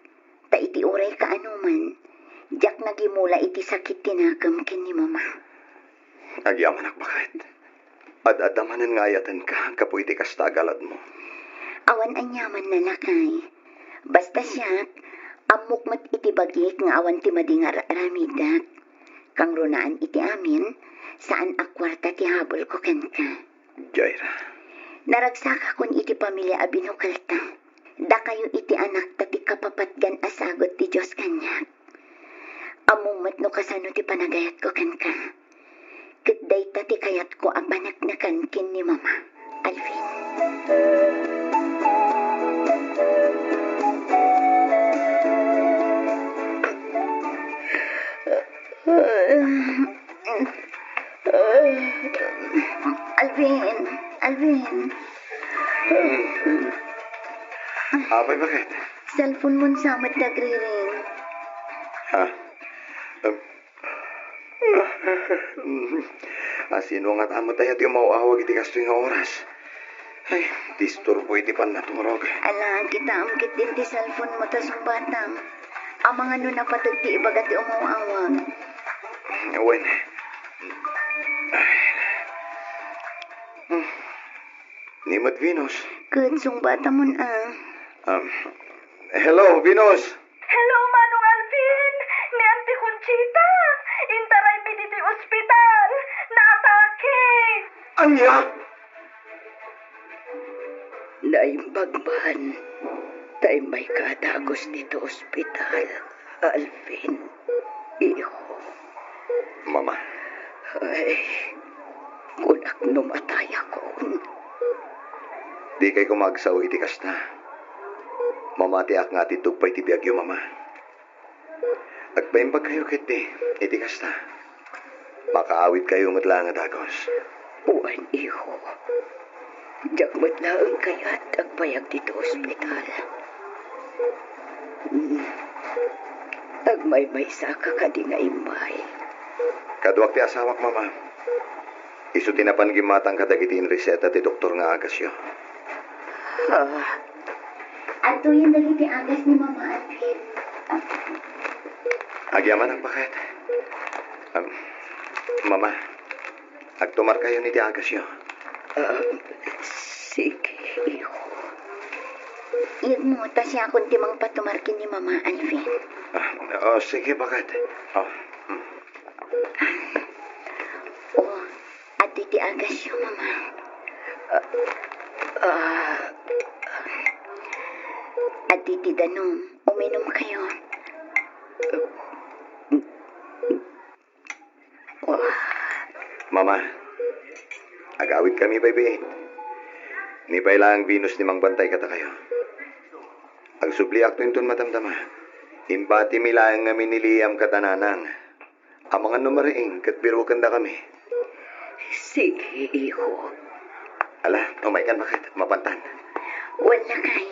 ta iti uray kaanoman, diak nagimula iti sakit ti nakem ken ni Mama. Agyamanak, baket. Ad-adda manen nga ayatenka gapu iti kasta a galadmo. Awan aniamanna, lakay. Basta siak, ammok met iti bagik nga awan ti madi nga ar-aramidak. Kangrunaan iti amin, saan a kuarta ti habulko kenka. Jaira. Naragsakakon iti pamilia a binukelta. Dakayo iti anakta ti kapapatgan a sagut ti Dios kaniak. Ammom met no kasano ti panagayatko kenka. Ket dayta ti kayatko a paneknekan ken ni Mama. Alvin. Alvin, Alvin. Apay, baket? Cellphone mon sa met nagriring. Ha? Um, asino nga ta met aya ti umaw-awag iti kastoy nga oras? Ay, disturbo iti pannaturog. Ala, kitaem ketdin ti cellphone mo ta sungbatam. Amangan no napateg ti ibaga ti umaw-awag. Wen. Ay. Hmm. Ni met Venus. Ket sungbatamon a. Um, hello, Venus! Hello, Manong Alvin! Ni Auntie Conchita! Intaraymi ditoy ospital! Naatake! Ania? Naimbag man ta immayka a dagus ditoy ospital, Alvin, iho. Mama. Ay, kunak no matayakon. Dikay koma agsao iti kasta. Mamatiak nga atiddog pay ti biagyo, Mama. Agpaimbagkayo ketdi iti kasta. Makaawidkayo met laeng a dagus. Wen, iho. Diak met laeng kayat agbayag ditoy ospital. Mm. Agmaymaysaka kadi nga immay? Kaduak ti asawak, Mama. Isu ti napan gimmatang kadagiti inreseta ti doktor nga agasyo. Ah. Adtoyen dagiti agas ni Mama Alvin. Agyamanak, baket. Um, Mama, agtumarkayon iti agasyo. Ah, sige, iho. Iyegmo ta siakon ti mangpatumar ken ni Mama Alvin. Ah, oh, sige, baket. Oh, mm. Oh, adtoy ti agasyo, Mama. Ah, ah, adtoy ti danum. Uminumkayo. Mama, agawidkami pay biit. Ni pay laeng Venus ti mangbantay kadakayo. Agsubliakto inton madamdama. Imbatimi laeng ngamin ni Liam ken Nanang. Amangan no mariing ket birukendakami. Sige, iho. Ala, umaykan, baket, mapantan. Wen, lakay.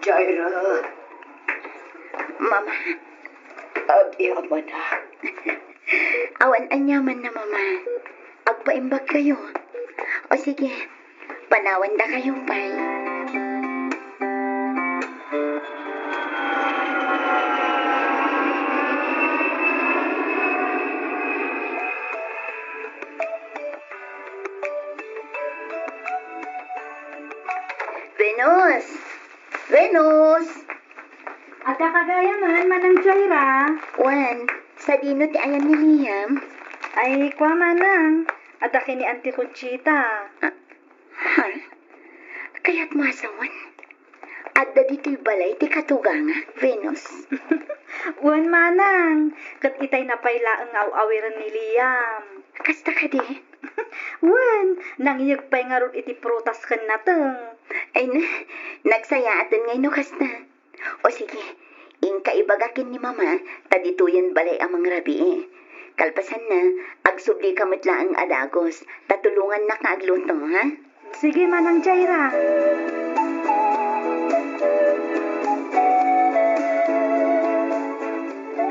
Jaira. Mama. Agyamanak. Awan aniamanna, Mama. Agpaimbagkayo. O sige, panawandakayo pay. Venus! Adda ka gayamen, Manang Jaira? Wen, sadino ti ayan ni Liam? Ay, kua, Manang. Adda ken ni Auntie Conchita. Ah, ha? Kayat masawan? Adda ditoy balay ti katugangak, Venus. Wen, Manang. Ket itay na pay laeng nga aw-awiren ni Liam. Kasta kadi? Wen, nangiyeg pay ngarud iti prutas ken nateng. Ay na, nagsayaaten ngay no kasta. O sige, inka ibaga ken ni Mama, ta ditoyen balay a mangrabii. Kalpasanna, agsublika met laeng a dagus, ta tulongannaka agluto, ha? Sige, Manang Jaira.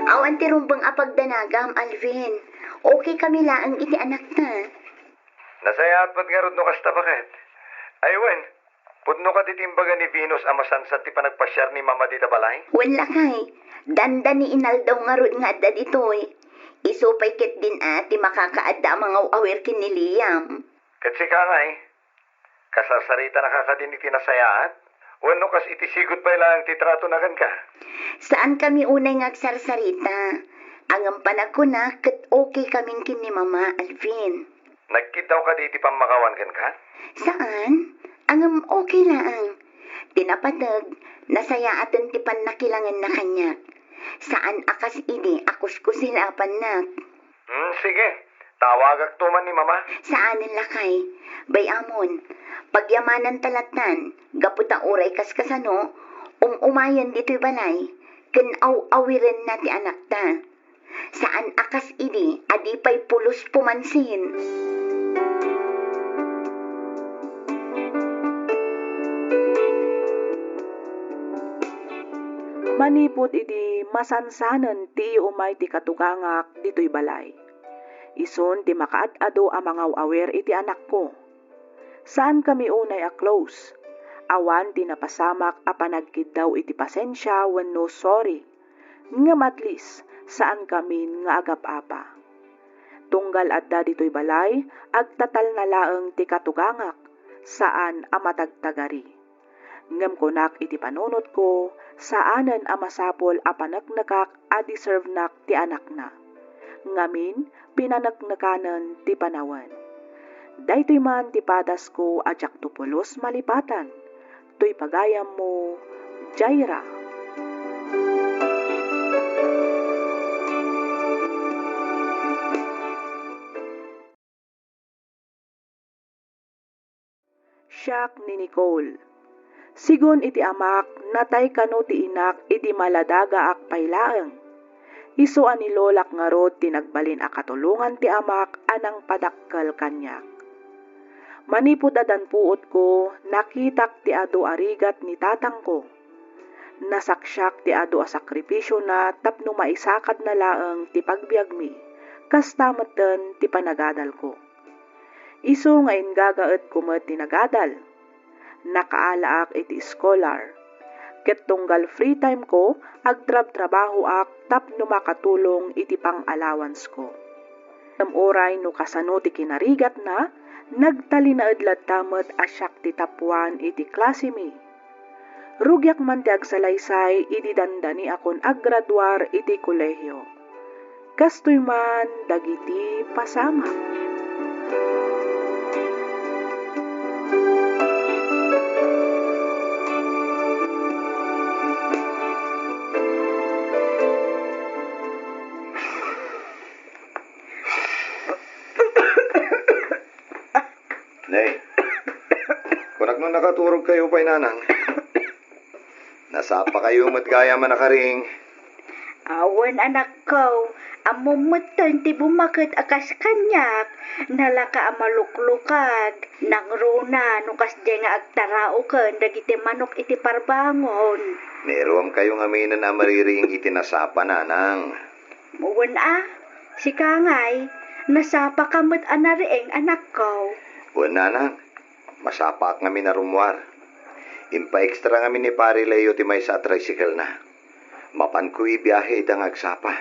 Awan ti rumbeng a pagdanagam, Alvin. Okay kami laeng iti anakta. Nasayaat met ngarud no kasta, baket. Ay wen, pudno kadi ti imbaga ni Venus a masansan ti panagpasiar ni Mama dita balay? Wen lakay, dandani inaldaw ngarud nga adda ditoy. Isu pay ketdin a ti makakaadda a mangaw-awir ken ni Liam. Ket sika ngay, kasarsaritanaka kadin iti nasayaat? Wenno kas iti sigud pay laeng ti tratona kenka? Saankami unay nga agsarsarita. Ngem panagkuna ket okay kamin ken ni Mama, Alvin. Nagkiddaw kadi iti pammakawan kenka? Saan? Ngem okay laeng. Ti napateg, nasayaaten ti pannakilangenna kaniak. Saan a kas idi a kuskusilapannak. Hmm, sige. Tawagakto man ni Mama. Saanen lakay. Bay-amon, pagyamananta lattan, gapu ta uray kaskasano, um-umayen ditoy balay, ken aw-awirenna ti anakta. Saan a kas idi a di pay pulos pumansin. Manipud idi masansanen ti iumay ti katugangak ditoy balay. Isun ti makaad-ado a mangaw-awir iti anakko. Saankami unay a close. Awan ti napasamak a panagkiddaw iti pasensia wenno sorry. Ngem at least, saankamin nga agap-apa. Tunggal adda ditoy balay, agtatalna laeng ti katugangak, saan a matagtagari. Ngem kunak iti panunotko, saanen a masapul a paneknekak a deservenak ti anakna. Ngamin, pinaneknekanen ti panawen. Daytoy man ti padasko a diakto pulos malipatan. Toy pagayammo, Jaira. Siak ni Nicole. Sigun iti amak, natay kano ti inak idi maladagaak pay laeng. Isu a ni lolak ngarud ti nagbalin a katulongan ti amak a nangpadakkel kaniak. Manipud addan puotko, nakitak ti adu a rigat ni tatangko. Nasaksiak ti adu a sakripisiona tapno maisakadna laeng ti pagbiagmi, kasta metten ti panagadalko. Isu nga inggagaetko met ti nagadal. Nakaalaak iti scholar. Ket tunggal free time ko, agtrabtrabahoak tapno makatulong iti pang-allowanceko. Ngem uray no kasano ti kinarigatna, nagtalinaed latta met a siak ti tapuan iti klasemi. Rugiak man ti agsalaysay idi dandaniakon aggraduar iti kolehio. Kastoy man dagiti pasamak. Nay, kunak no nakaturogkayo pay, nanang. Nasapakayo met gayam a nakaring. Awan, anakko, ammom metten ti bumaket a kas kaniak, nalaka a maluklukag, nangruna no kasdiay nga agtaraoken dagiti manok iti parbangon. Nairuamkayo ngaminen a maririing iti nasapa, nanang. Wen a, sika ngay, nasapaka met a nariing, anakko. Wen, nanang, masapaak ngamin a rummuar. Impaextra ngamin ni Pare Leo ti maysa a tricycle-na. Mapanko ibiahe ita nga agsapa.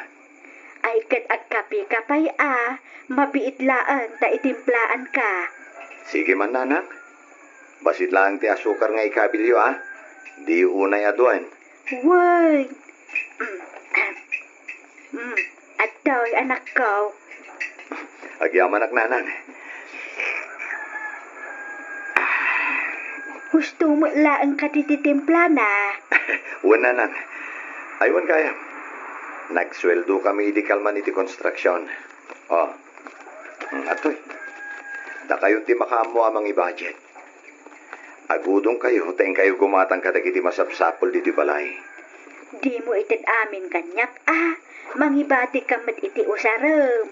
Ay, ket agkapeka pay a, mabiit laeng ta itimplaanka. Sige man, nanang. Bassit laeng ti asukar nga ikabilyo, a. Di unay a duen. Wen. Mm. Mm. Adtoy, anakko. Agyamanak, nanang. Husto met laeng kadi ti timplana. Wen, nanang. Ay, wen gayam. Nagsueldo kami idi kalman iti konstruksion. Oh. Mm, atoy. Dakayon ti makaammo a mangibudget. Agudongkayo, ta inkayo gumatang kadagiti masapsapul ditoy balay. Dimo ited amin kaniak a, mangibatikka met iti usarem.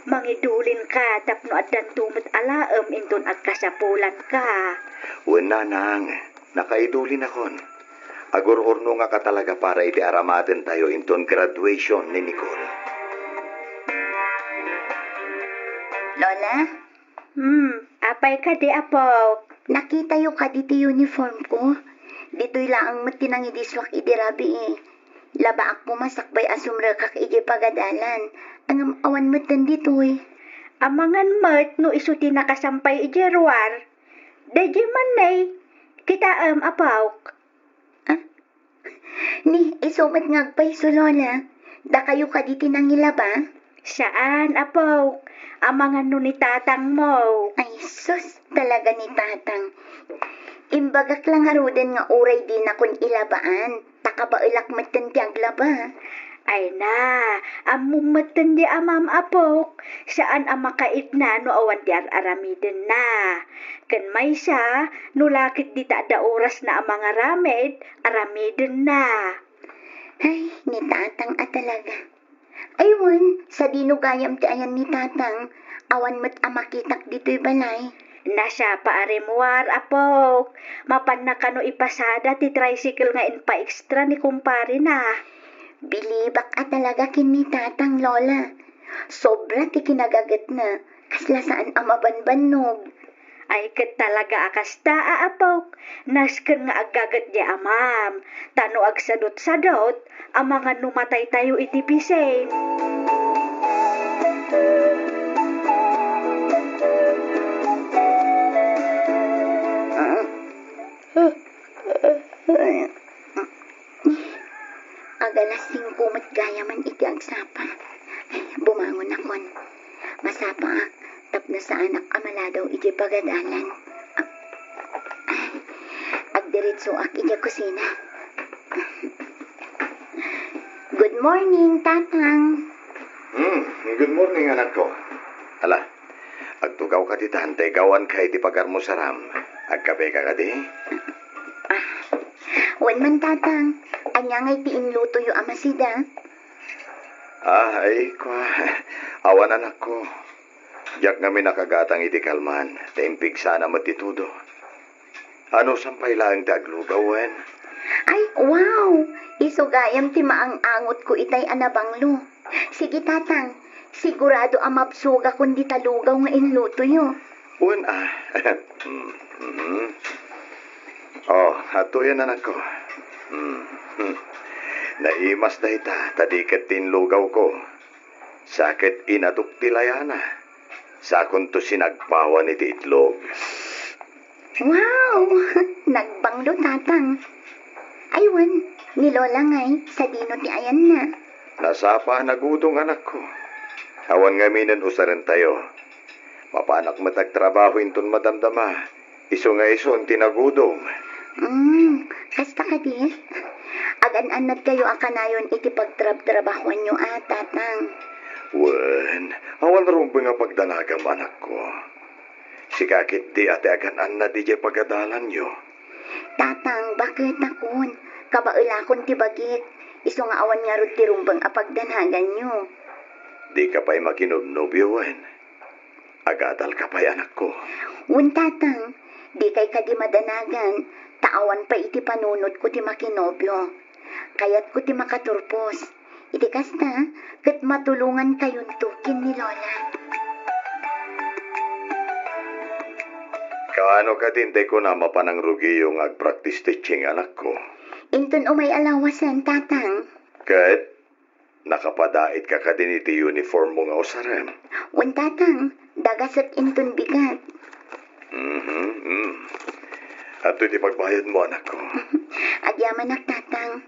Mangidulinka tapno addanto met alaem inton agkasapulanka. Wen, nanang, nakaidulinakon. Agur-urnongaka talaga para iti aramatentayo inton graduation ni Nicole. Lola? Hmm, apay kadi, apok? Nakitayo kadi ti uniformko? Ditoy laeng met ti nangidisuak idi rabii. Labaak koma sakbay a sumrekak idiay pagadalan. Ngem awan metten ditoy. Amangan met no isu ti nakasampay idiay ruar. Daydiay manen, kitaem, apok. Ah? Ni, isu met nga agpayso, Lola. Dakayo kadi ti nangilaba? Saan, apok. Amangan no ni tatangmo. Ay, sus, talaga ni tatang. Imbagak la ngaruden nga uray dinakon ilabaan, ta kabaelak metten ti aglaba. Ay na, ammom metten di amam, apok. Saan a makaipna no awan ti ar-aramidenna. Ken maysa, no la ket dita adda orasna a mangaramid, aramidenna. Ay, ni tatang a talaga. Ay wen, sadino gayam ti ayan ni tatang? Awan met a makitak ditoy balay. Nasapa a rimmuar, apok. Mapanna kano ipasada ti tricycle nga inpa-extra ni kumparena. Bilibak a talaga ken ni tatang, Lola. Sobra ti kinagagetna, kasla saan a mabanbannog. Ay, ket talaga a kasta, a apok. Nasken nga aggaget di amam. Ta no agsadutsadut, amangan no mataytayo iti bisin. Agalas singko met gayamen iti agsapa. Bumangonakon. Masapaak tapno saanak a maladaw iti pagadalan. Agdiretsoak iti kusina. Good morning, Tatang. Hmm, good morning, anakko. Ala, agtugawka ditan, ta igawanka iti pagarmusaram. Agkapeka kadi? Ah, wen man, Tatang. Ania ngay ti inlutoyo a masida? Ah, ay, kua, awan, anakko. Diak ngamin nakagatang iti kalman, ta impigsana met ti todo. Anusan pay laeng ti aglugaw, wen? Ay, wow! Isu gayam ti maang-angotko itay a nabanglo. Sige, Tatang, sigurado a mabsogakon dita lugaw nga inlutoyo. Wen, ah. Mm, mhm. Oh, atoyen, anakko. Mm, hmm. Naimas dayta, ta di ket ti inlugawko. Sa ket inadok ti layana. Sakonto sinagpawan iti itlog. Wow! Nagbanglo, Tatang. Ay wen, ni Lola ngay, sadino ti ayanna? Nasapa a nagudong, anakko. Awan ngaminen usarentayo. Mapanak met agtrabaho inton madamdama. Isu nga isun ti nagudong. Mm, kasta kadi? Agan-annadkayo a kanayon iti pagtrabtrabahoanyo a, Tatang? Wen, awan rumbeng a pagdanagam, anakko. Sika ketdi a ti agan-annad idiay pagadalanyo. Tatang, baketakon. Kabaelakon ti bagik. Isu nga awan ngarud ti rumbeng a pagdanaganyo. Dika pay makinobnobio, wen? Agadalka pay, anakko. Wen, Tatang, dikay kadi madanagan, ta awan pay iti panunotko ti makinobio. Kayatko ti makaturpos. Iti kasta, ket matulongankayonto ken ni Lola. Kaano kadin tay kuna mapan a rugiyo nga agpractice teaching, anakko? Inton umay a lawasen, Tatang. Ket nakapadaitka kadin iti uniformmo nga usarem? Wen, Tatang, dagasek inton bigat. Mhm, mm. Adtoy ti pagbayadmo, anakko. Agyamanak, Tatang.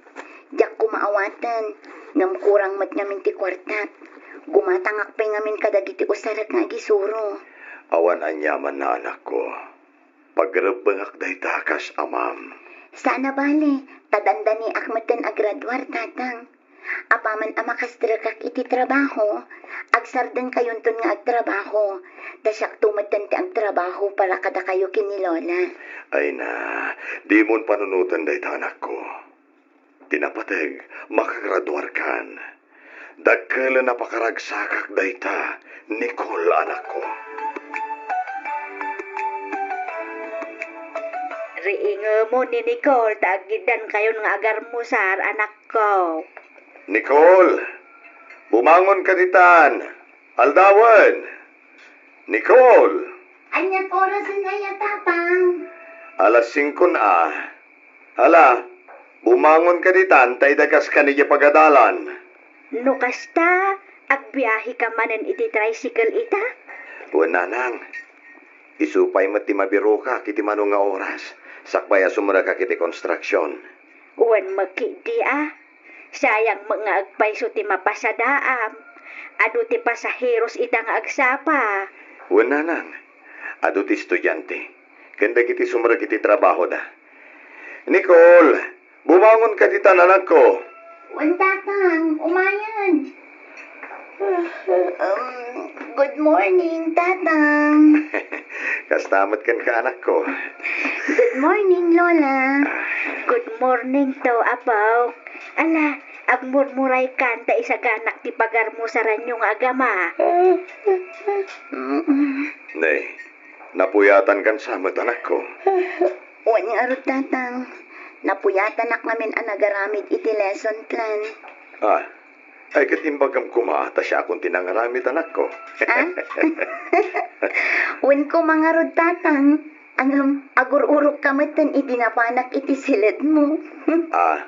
Diak koma awaten, ngem kurang met ngamin ti kuartak. Gumatangak pay ngamin kadagiti usarek nga agisuro. Awan aniamanna, anakko. Pagrebbengak dayta kas amam. Saan a bale, ta dandaniak metten a graduar, Tatang. Apaman a makastrekak iti trabaho, agsardenkayonton nga agtrabaho, ta siakto metten ti agtrabaho para kadakayo ken ni Lola. Ay na, dimon panunoten dayta, anakko. Ti napateg, makagraduarkan. Dakkelen a pakaragsakak dayta, Nicole, anakko. Riingemo ni Nicole ta aggiddankayon nga agarmusar, anakko. Nicole, bumangon ka ditan. Aldawen. Nicole! Aniat orasen aya, Tatang? Alas singko na. Hala, bumangon ka ditan, ta idakas ka ni pagadalan. No kasta, agbiahe ka manen iti tricycle ita? Wen, nanang. Isu pay met ti mabirokak iti mano nga oras, sakbay a sumrekak iti konstruksion. Wen, makidi a. Sayang met nga agpayso ti mapasadaam. Adu ti pasaheros ita nga agsapa. Wen, nanang, adu ti estudiante, ken dagiti sumrek iti trabahoda. Nicole, bumangon ka ditan, anakko. Wen, Tatang, umayen. Um, good morning, Tatang. Kasta met kenka, anakko. Good morning, Lola. Good morning to, Apo. Ala, agmurmuraykan ta isaganak ti pagarmusaranyo nga agama. Mm. Nay, napuyatankan sa met, anakko. Wen ngarud, Tatang. Napuyatanak ngamin a nagaramid iti lesson plan. Ah, ay, ket imbagam koma ta siakon ti nangaramid, anakko. Ah? Wen koma ngarud, Tatang. Ngem, agur-urok ka metten idi napanak iti siledmo. Ah.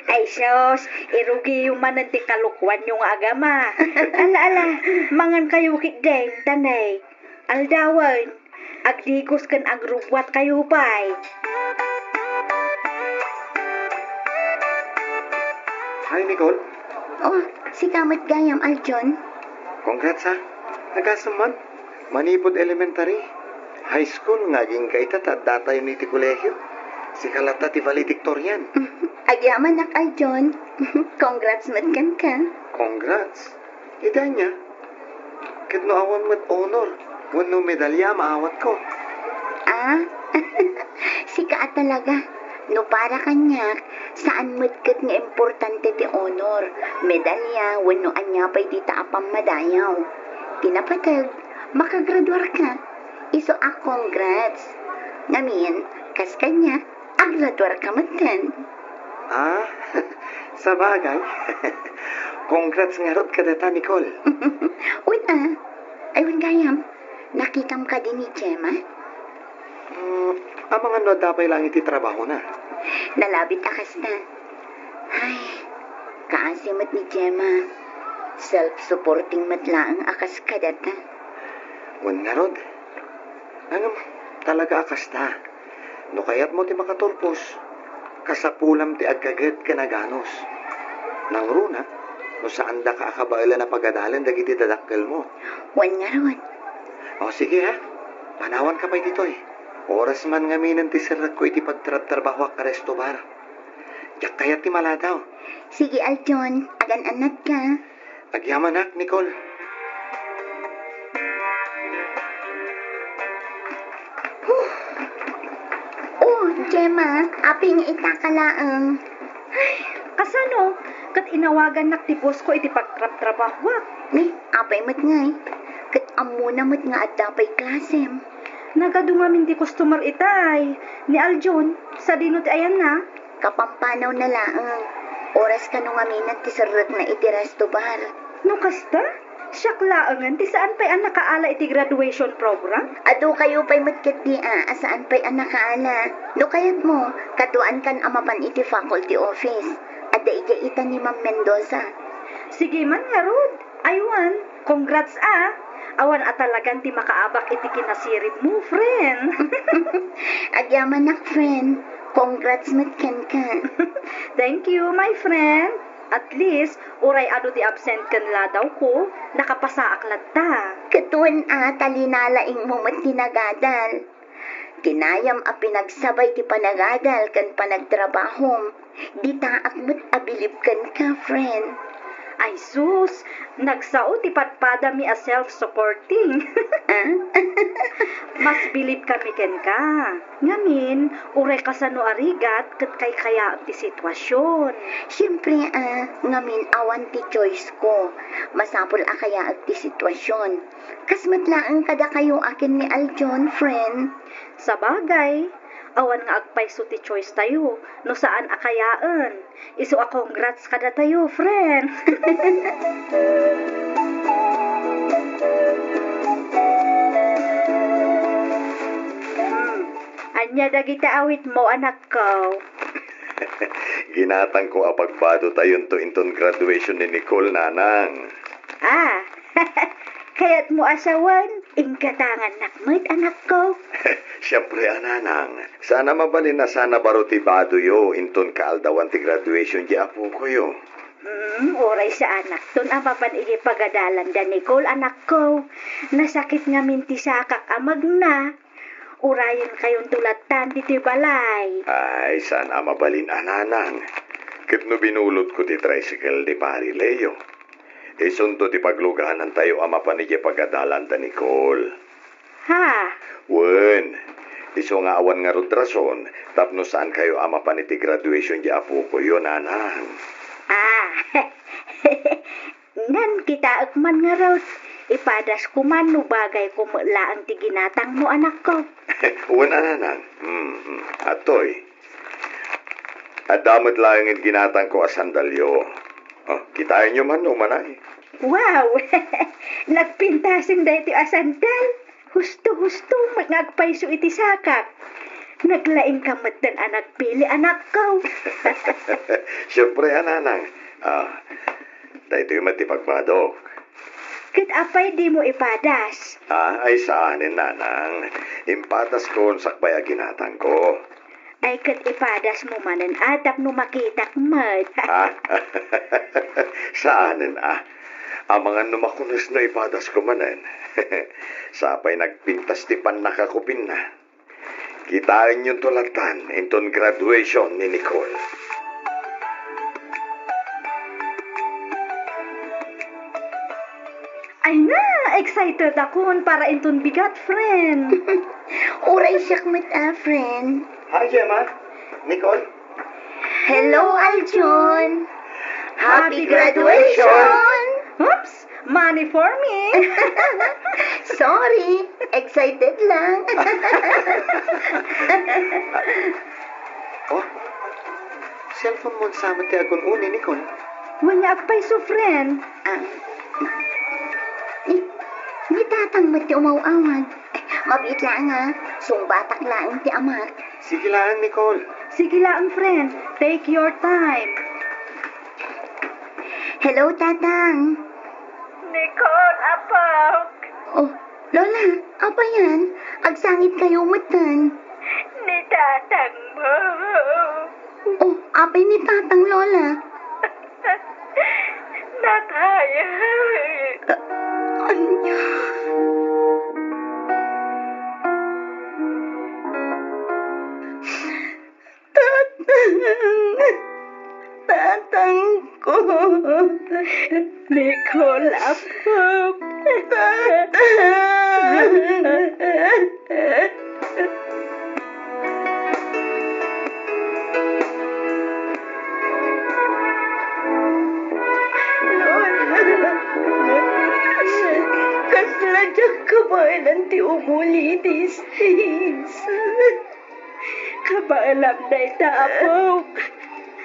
Ay, sus, irugiyo manen ti kalokuanyo nga agama. Ala, ala, mangankayo ketdin, ta nay. Aldawen, agdigos ken agrubbuatkayo pay. Hi, Nicole. Oh, sika met gayam, Aljon. Congrats, ha. Agasem man. Manipud elementary, high school, nga agingga ita ta addatayon iti kolehio. Sika latta ti valedictorian. Agyamanak, Aljon. Congrats met kenka. Congrats. Iti ania? Ket no awan met honor wenno medalya a maawatko? Ah? Sika a talaga. No para kaniak, saan met ket nga importante ti honor, medalya, wenno ania pay dita a pammadayaw. Ti napateg, makagraduarka. Isu a congrats. Ngamin, kas kaniak, agraduarka metten. Ah, sabagay. Congrats ngarud kadata, Nicole. Wen a. Ay, wen gayam, nakitam kadi ni Gemma? Mm, amangan no adda pay laeng iti trabahona. Nalabit a kasta. Ay, kaasi met ni Gemma. Self-supporting met laeng a kas kadata. Wen ngarud. Ngem, talaga a kasta. No kayatmo ti makaturpos, kasapulam ti aggaget ken aganus. Nangruna, no saandaka a kabaelan a pagadalen dagiti dadakkelmo. Wen ngarud. O, sige, ha? Panawanka pay ditoy. Oras man ngaminen ti serrekko iti pagtrabtrabahoak a resto bar. Diak kayat ti maladaw. Sige, Aljon, agan-annatka. Agyamanak, Nicole. Oh, Gemma, apay nga ita ka laeng? Ay, kasano? Ket inawagannak ti boss ko iti pagtrabtrabahoak. Ni, apay met ngay? Ket ammona met nga adda pay klasem. Nagadu ngamin ti customer itay. Ni Aljon, sadino ti ayanna? Kapampanawna laeng. Oras kano ngaminen ti serrekna iti resto bar. No kasta, siak laengen ti saan pay a nakaala iti graduation program? Adu kayo pay met ketdi a, a saan pay a nakaala. No kayatmo, kaduaankan a mapan iti faculty office. Adda idiay ita ni Ma'am Mendoza. Sige man ngarud. Aywan, congrats a. Awan a talagan ti makaabak iti kinasirib mo, friend. Agyamanak, friend. Congrats met kenka. Thank you, my friend. At least, uray adu ti absent ken ladaw ko, nakapasaak latta. Ket wen a, ta linalaing mo met ti nagadal. Kinayam a pinagsabay ti panagadal ken panagtrabahom. Ditaak met a bilib kenka, friend. Ay sus, nagsao ti padpadami a self-supporting. Ah? Mas bilib kami kenka. Ngamin, uray kasano a rigat ket kaykayaek ti sitwasyon. Siempre, ah, ngamin awan ti choice ko. Masapul a kayaek ti sitwasyon. Kas met laeng kadakayo a ken ni Aljon, friend. Sabagay, awan nga agpayso ti choice tayo no saan a kayaen. Isu a congrats kadatayo, friend. Hmm. Ania dagiti awitmo, anakko? Ginatangko a pagbadotayo inton graduation ni Nicole, nanang. Ah, kayatmo a sawen, inggatangannak met, anakko. Siempre a, nanang. Saan a mabalin a sana baro ti badoyo inton kaaldawan ti graduation ti apokoyo. Hmm, uray saanakton a mapan iti pagadalanda, Nicole, anakko. Nasakit ngamin ti sakak a magna. Urayenkayonto lattan ditoy balay. Ay, saan a mabalin a, nanang. Ket no binulotko ti tricycle ni Pari Leo, isunto ti pagluganantayo a mapan idiay pagadalanda, Nicole. Ha? Wen, isu nga awan ngarud rason tapno saankayo a mapan iti graduation ti apokoyo, nanang. Ah. Ngem kitaek man ngarud, ipadasko man no bagayko met laeng ti ginatangmo, anakko. Wen a, nanang. Hmm, hmm. Adtoy. Adda met laeng ginatangko a sandalyo. Oh, kitaenyo man no umanay. Wow! Nagpintasen daytoy a sandal. Husto-husto met nga agpayso iti sakak. Naglaingka metten a nagpili, anakko. Siempre a, nanang. Ah, daytoy met ti pagbadok. Ket apay dimo ipadas? Ah, ay saanen, nanang. Impadaskon sakbay a ginatangko. Ay, ket ipadasmo manen a tapno makitak met. Ha? Saanen a. Amangan no makunes no ipadasko manen. Sapay nagpintas ti pannakakupinna. Kitaenyonto lattan inton graduation ni Nicole. Ay na, excited akon para inton bigat, friend. Uray siak met a, friend. Hi, Gemma. Nicole. Hello, Aljon. Happy graduation! Oops! Money for me! Sorry, excited lang. Oh, cellphone mo sa ti agun-uni, Nicole? Wen nga agpayso, friend. Ah, ni, ni tatang met ti umaw-awag. Mabiit laeng a, sungbatak laeng ti amak. Sige laeng, Nicole. Sige laeng, friend. Take your time. Hello, tatang. Nicole, apok. Oh, Lola, apay yan? Agsangitkayo metten. Ni tatang mo. Oh, apay ni tatang, Lola? Natay. Ah, ania? Tatang. Tatangko. Nicole, apok. Tatang. Lola. Kasla diak kabaelan ti umuli iti stage. Kabaelam dayta, apok.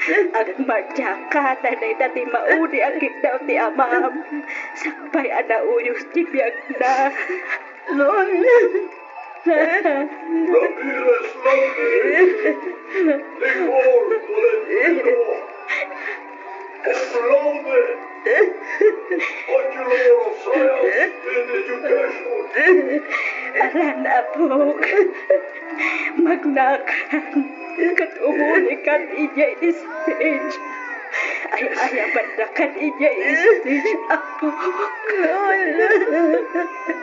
Agmadiaka ta dayta ti maudi a kiddaw ti amam. Sakbay a nauyos ti biagna. Lola. Ramirez, Ramirez. Nicole Tolentino. Cum laude. Bachelor of Science in Education. Magnakan ket umuli kan idiay stage. Ay-ayabannakan idiay stage, Apok.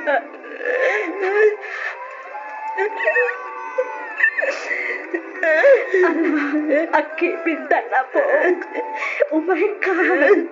Anak, agkibintan, Apok. Umaykan.